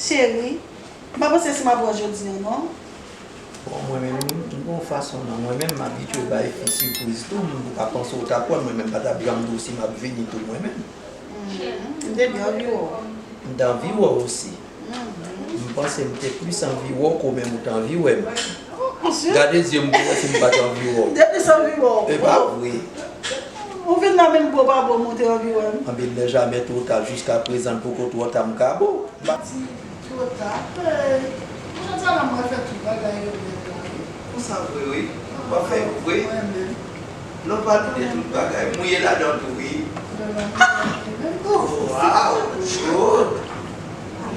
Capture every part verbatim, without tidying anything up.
Cheri, m pa panse si m ap wè w jodi a non. Bon, mwen menm, m gon fason nan mwen menm, m abitye bay fi sipriz tou, m pa panse w t ap wè m, mwen menm m pa t ap janm di w si m ap vini tou mwen menm. M te byen anvi wè w. M t anvi wè w osi. M panse m te plis anvi wè w ke w menm ou t anvi wè m. Gade zye m pou wè si m pa t anvi wè w. M te plis anvi wè w. E pa vre. Ou vin la menm bo pa bo m ou te anvi wè m. Anben, il n'est jamais trop tard, jiskaprezan l poko twò ta m ka bo. M pa di twò ta. Hey, jodi a la mwen fè tout bagay yo nèt la wi. Konsa vre wi. W ap fè yo vre. Mwen menm. Lè w pale de tout bagay, mouye ladan tou wi. Lè w pale de tout bagay. Oh, wow. Oh.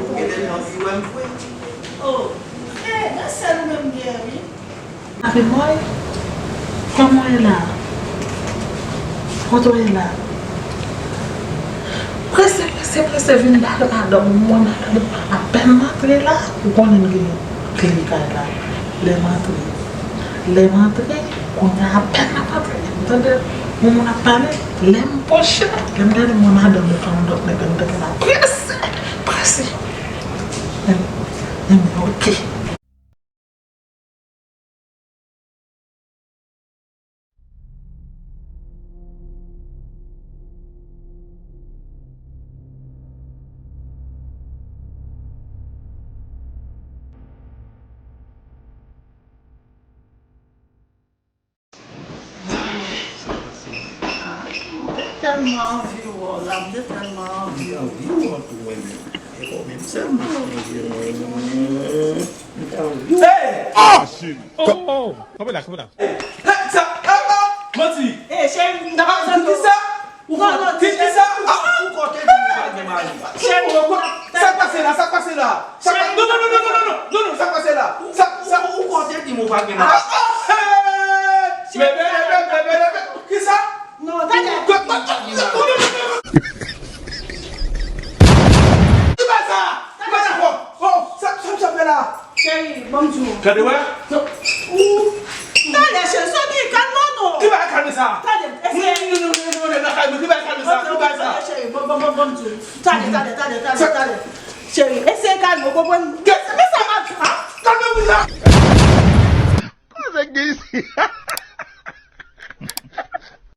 Ou genlè nan vi wè m vre. Oh. Eh, men sèl ou menm gen wi. Avè mwen, kòman w ye la? Kote w ye la? Prese, prese, prese, vin ba madanm mwen, madanm mwen apèn m antre la, ou konnen m gen kle kay la. Lè m antre, lè m antre, kounye a apèn m ap antre, tande, yon moun ap pale, lè m pwoche, lè m gade mwen madanm mwen fè yon dòt nèg, m tande la prese, prese. Enben, enben, oke. M te tèlman anvi wè w la, m te tèlman anvi wè w. Anvi wè w tou mwen menm. E pa w menm sèlman. Hey! Oh, oh, oh. Kanpe la, kanpe la. Hey, sa, ah, ah, manti. Eh, cheri, m ta pa santi w. Ki sa? Ou konnen ki sa? Ah, ou konnen ki sa? Cheri, sa k pase la? Sa k pase la? Sa k pase la? Non, non, non, sa k pase la? Sa, sa, ou konnen ki mo pa gen la? Ah, ah, hey! Bebe, bebe, bebe, bebe. Ki sa? Non, tande. Ki bagay sa? Ki bagay sa? Oh, sa, sa, sa fè la? Cheri, ban m di w. Gade wè. Ou. Tande, cheri, Sophie, kalme w non. Ki bagay kalme sa? Tande, eseye. Non, non, non, non, non, kalme, ki bagay kalme sa? Ki bagay sa? Tande, cheri, ban, ban, ban, ban m di w. Tande, tande, tande, tande, tande. Cheri, eseye kalme w, konprann? Men sa m ap di w, ha? Kalme wi la. Koze gen isi.